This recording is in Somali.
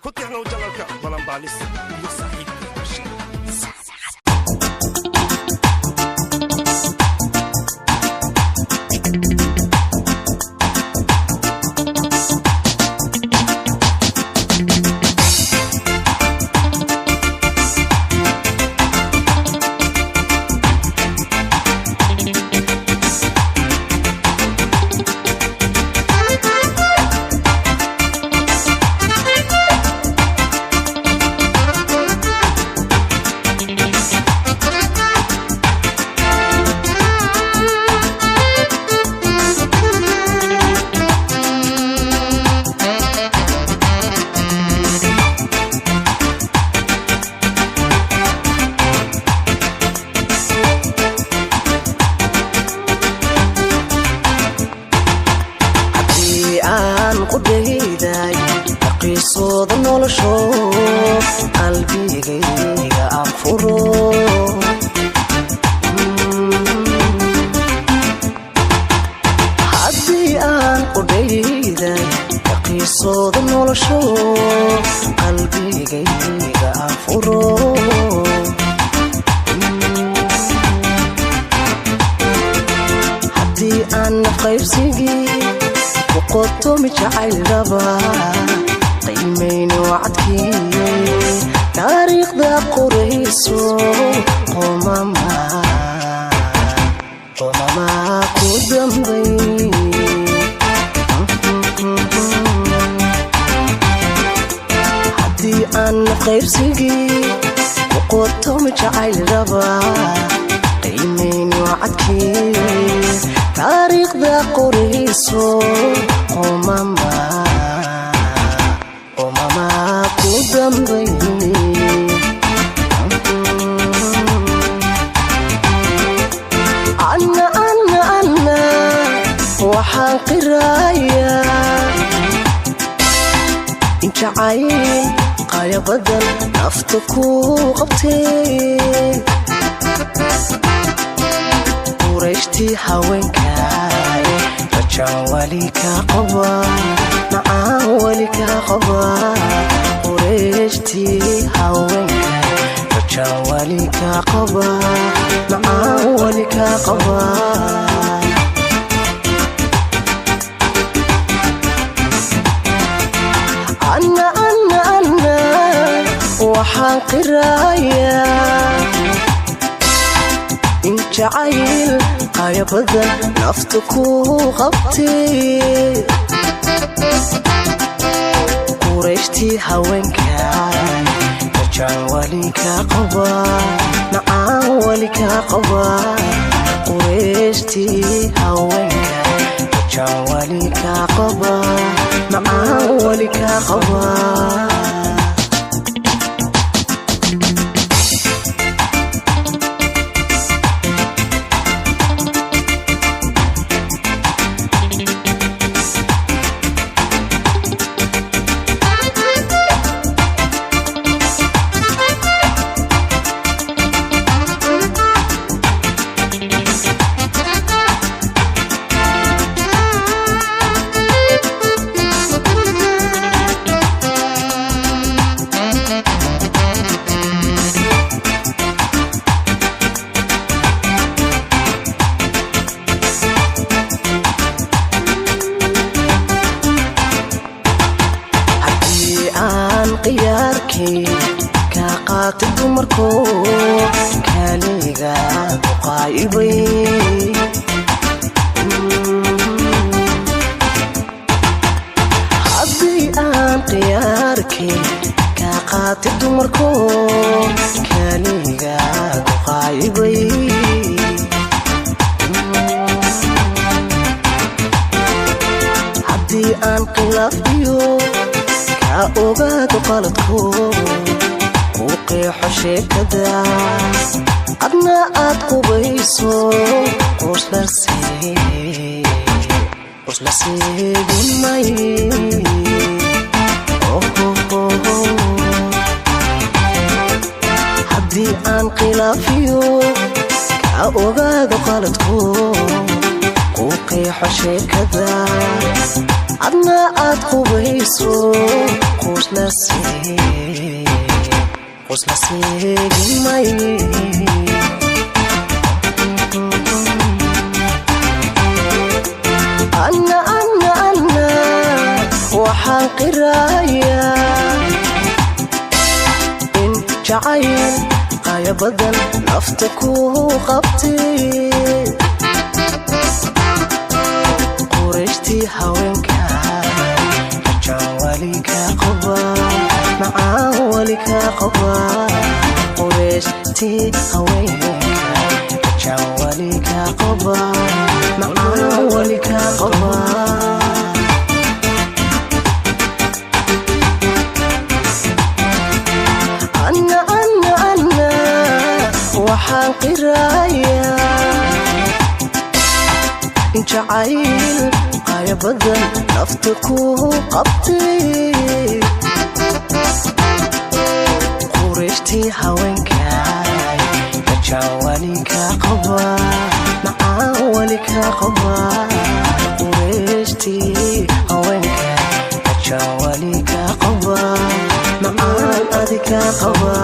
Ku tixnow channelka Balanbaalis iyo saaxiibkii Bashiir. Haddii aan qudhayday dhaqiisooda nolosho, qalbigayga aan furo. Haddii aan qudhayday dhaqiisooda nolosho, qalbigayga aan furo. Haddii aan nafqaybsigii ku qotomi jacaylraba, qiimayni wacadkii taariikhda qorayso, qomama qomama ku dambay. Haddii aan nafqaybsigii ku qotomi jacaylraba, qiimayni wacadkii taariikhda qorayso, qomama qomama ku dambay. Anna anna anna waxaan qirayaa in jacayl qaya badan nafta ku qabtay. Qurayshtii haweenkaay, rajaan wali ka qaba, macaan wali ka qaba. Qurayshtii haweenkaay, rajaan wali ka qaba, macaan wali ka qaba. Anna anna anna waxaan qirayaa in jacayl qaya badan nafta ku qabtay. Qurayshtii haweenkaay, rajaan wali ka qaba, macaan wali ka qaba. Qurayshtii haweenkaay, rajaan wali ka qaba, macaan wali ka qaba. Haddii aan khiyaarkii ka qaatay dumarko, kaliga ku qaayibay. Haddii aan khiyaarkii ka qaatay dumarko, kaliga ku qaayibay. Haddii aan khilaaf iyo ka ogaado qaladko, ku qeexo sheekada, adna aad qubayso, qusla seegin may. Haddii aan khilaafiyo ka ogaado qaladko, ku qeexo sheekada, Adna aad qubayso, quusla seegi may. Anna, anna, anna, waxaan qirayaa in jacayl qaya badan nafta ku qabtay. Qurayshtii haweenka, rajaan wali ka qaba, macaan wali ka qaba. Qurayshtii haweenka, rajaan wali ka qaba, macaan wali ka qaba. Anna, anna, anna, waxaan qirayaa in jacayl qaya badan nafta ku qabtay. Qurayshtii haweenkay, rajaan wali ka qaba, macaan wali ka qaba. Qurayshtii haweenkay, rajaan wali ka qaba, macaan adi ka qaba.